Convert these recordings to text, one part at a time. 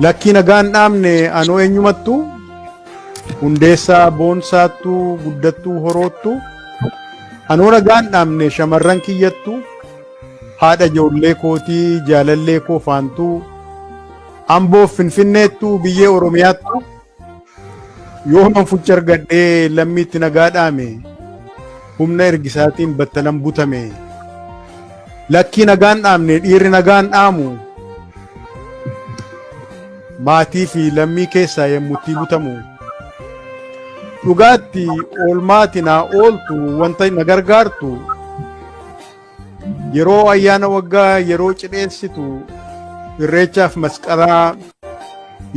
Lakkii nagaan dhaamne anoo eenyumattu Hundeessaa Boonsaattu Guddattuu Horoottu anoo nagaan dhaamne shamarran kiyyattu haadha ijoollee kootii jaalallee koo faantuu Amboof Finfinneettu biyyee Oromiyaattu yooman fucha argadhee lammiitti nagaa dhaame humna ergisaatiin battalan butame. Lakkii nagaan dhaamne dhiirri nagaan dhaamu maatii fi lammii keessaa yommutti butamu. Dhugaatti oolmaati naa ooltu wanta na gargaartu yeroo ayyaana waggaa yeroo cidheessitu irreechaaf masqalaa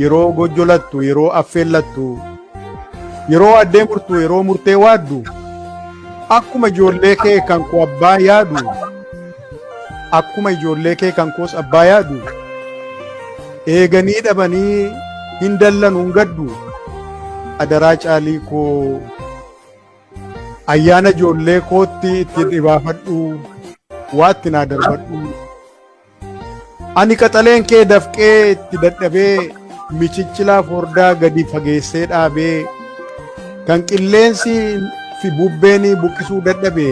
yeroo gojjolattu yeroo affeellattu yeroo addee murtu yeroo murtee waaddu akkuma ijoollee kee kan koo abbaa yaadu akkuma ijoollee kee kan koos abbaa yaadu eeganii dhabanii hin dallanu hin gaddu adaraa caalii koo ayyaana ijoollee kootti itti dhibaafadhu waatti naa darbadhu. Ani qaxaleen kee dafqee itti dadhabee michichilaa fordaa gadi fageessee dhaabee kan qilleensi fi bubbeen buqqisuu dadhabe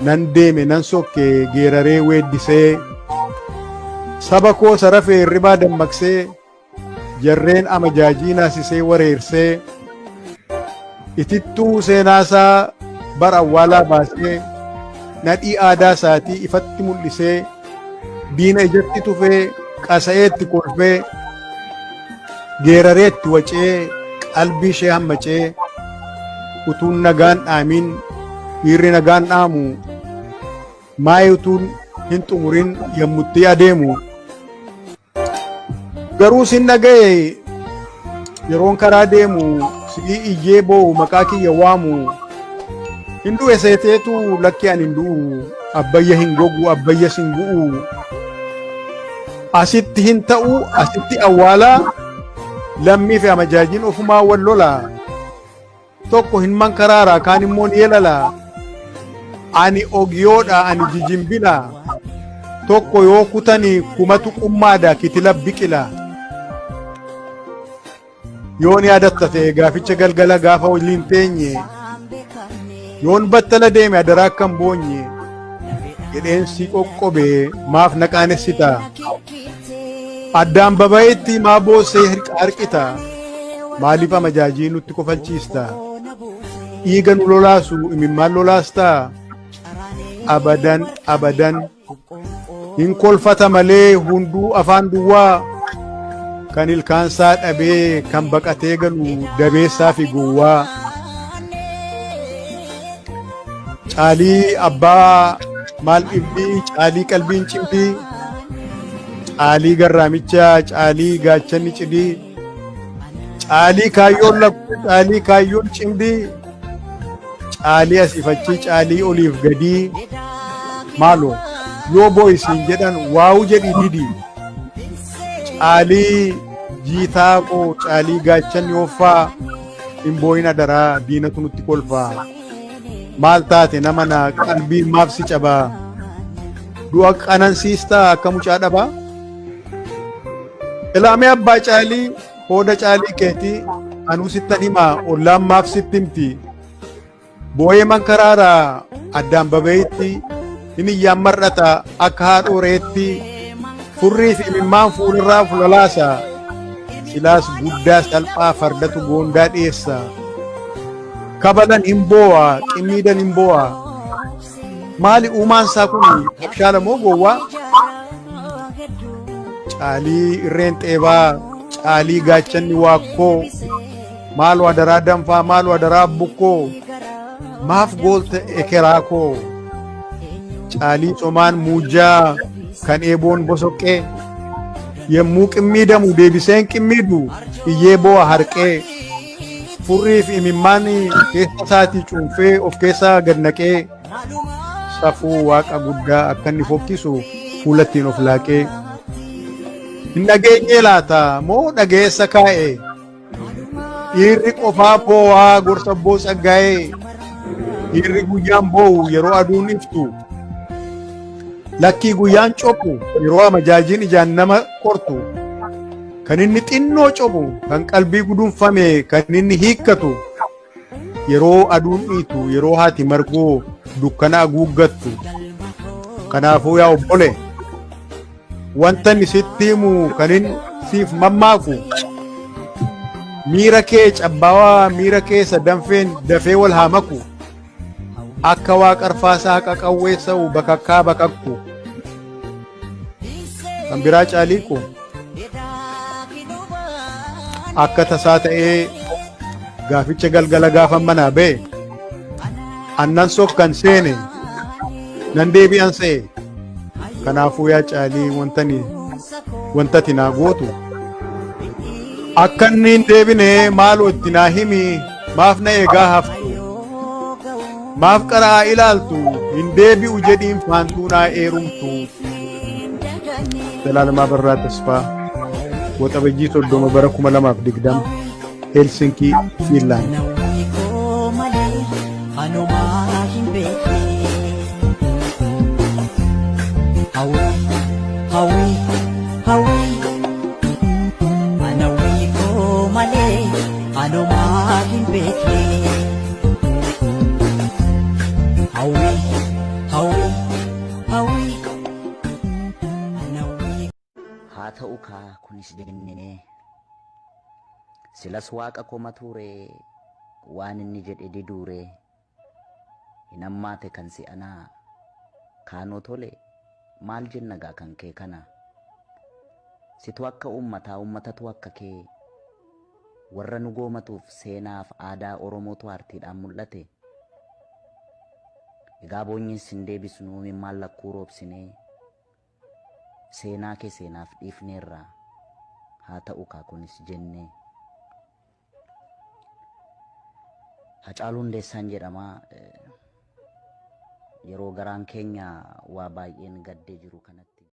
nan deeme nan sokke geeraree weeddisee saba koo sarafee hirribaa dammaqsee jarreen amajaajii naasisee wareersee itittuu seenaasaa bara awwaalaa baasee nadhii aadaa isaatii ifatti mul'isee diina ijatti tufee qasa'eetti kolfee geerareetti wacee qalbii ishee hammacee utuun nagaan dhaamin dhiirri nagaan dhaamu maayii utuun hin xumurin yommutti adeemu Garuu sin dhaga'e yeroon karaa deemu si'ii iyyee boo'u maqaa kiyya waamu hin du'e seeteetu lakki ani hin du'u abbayya hin gogu abbayya sin gu'u asitti hin ta'u asitti awwaalaa lammii fi amajaajiin ofumaa wal lola tokko hin mankaraara kaan immoo ni yelala ani ogiyoodha ani jijimbila tokko yoo kutani kumatu qummaadha kitila biqila yoon yaadatta ta'e gaaficha galgala gaafa waliin teenye yoon battala deeme adaraa akka hin boonye jedheen si qoqqobe maaf na qaanessita addaan babayetti maa boossee harqita maaliif amajaajii nutti kofalchiista dhiiga nu lolaasu imimmaan lolaasta abadan abadan hin kolfata malee hunduu afaan duwwaa kan ilkaansaa dhabee kan baqatee galu dabeessaa fi gowwaa caalii abbaa maal dhibdii caalii qalbiin cimdii caalii garraamicha caalii gaachanni cidii caalii kaayyoon lakkuu caalii kaayyoon cimdii caalii asiif achii caalii oliif gadii maaloo yoo boo'isiin jedhan waa'u jedhii didii caalii jiitaa koo caalii gaachanni hoffaa hin boo'in adaraa diinatu nutti kolfaa maal taate nama na qalbiin maaf si cabaa du'a qanansiistaa akka mucaa dhabaa ilaamee abbaa caalii hooda caalii keetii anuu sittan himaa ollaan maaf sitti himti boo'ee mankaraara addaan baba'itti hin iyyaan mar'ata akka haadhoo reetti furrii fi imimmaan fuularraa fulalaasa silaas guddaa salphaa fardatu goondaa dhiyeessa kabalan hin boo'a qimmiidan hin boo'a maali uumaan isaa kun abshaala moo gowwaa caalii irreen xeebaa caalii gaachanni waakkoo maaloo adaraa danfaa maaloo adaraa bukkoo maaf goolta ekeraa koo caalii comaan muujjaa kan eeboon bosoqqee yemmuu qimmiidamu deebiseen qimmiidu iyyee boo'a harqee furrii fi imimmaan keessa isaatii cuunfee of keessaa gad naqee safuu waaqa guddaa akka inni fokkisu fuula ittiin of laaqee hin dhageenyee laata moo dhageessa kaa'e dhiirri qofaa boo'aa gorsa abboo tsaggaa'ee dhiirri guyyaan boo'u yeroo aduun iftu lakkii guyyaan cophu yeroo amajaajiin ijaan nama qortu. Kan inni xinnoo cobu, kan qalbii gudunfame, kan inni hiikkatu yeroo aduun dhiitu, yeroo haati margoo dukkana haguuggattu. Kanaafuu yaa obbole, wanta inni sitti himu kan inni siif mammaaku miira kee cabbaawaa, miira kee isa danfeen dafee wal haa maku, akka waa qarfaasaa haqa qawweessa'u bakakkaa bakakku. Kan biraa caaliiqu akka tasaa ta'ee gaaficha galgala gaafa manaa ba'e annan sokkan seene nan deebi'an se'e. Kanaafuu yaa Caalii, wantani wantati naa gootu akka inni hin deebine maaloo itti naa himi. Maaf na eegaa haftu? Maaf qara'aa ilaaltu? Hin deebi'u jedhiin, faantuu naa eerumtu. Zalaalamaa Barraa Tasfaa, Waxabajjii 30 bara 2020, Helsinkii, Fiinlaand. Nawwii koo malee anumaa hin beekne. Hawwii, hawwii, hawwii. Anawwii koo malee anumaa hin beekne. Hawwii, hawwii, hawwii. Anawwii. Haa ta'u kaa kunis jennee, silas waaqa komatuuree, waan inni jedhe diduuree? Hin hammaate kan si'anaa, kaanoo tole maal jenna gaa kan kee kana? Situ akka uummataa, uummatatu akka kee, warra nu goomatuuf seenaaf aadaa Oromootu aartiidhaan mul'ate. Egaa boonyees hin deebisnuu, imimmaan lakkuu roobsinee seenaa kee seenaaf dhiifneerra, haa ta'u kaa kunis jennee. Hacaaluu Hundeessaan jedhama. Yeroo garaan keenya waa baay'een gaddee jiru kanatti.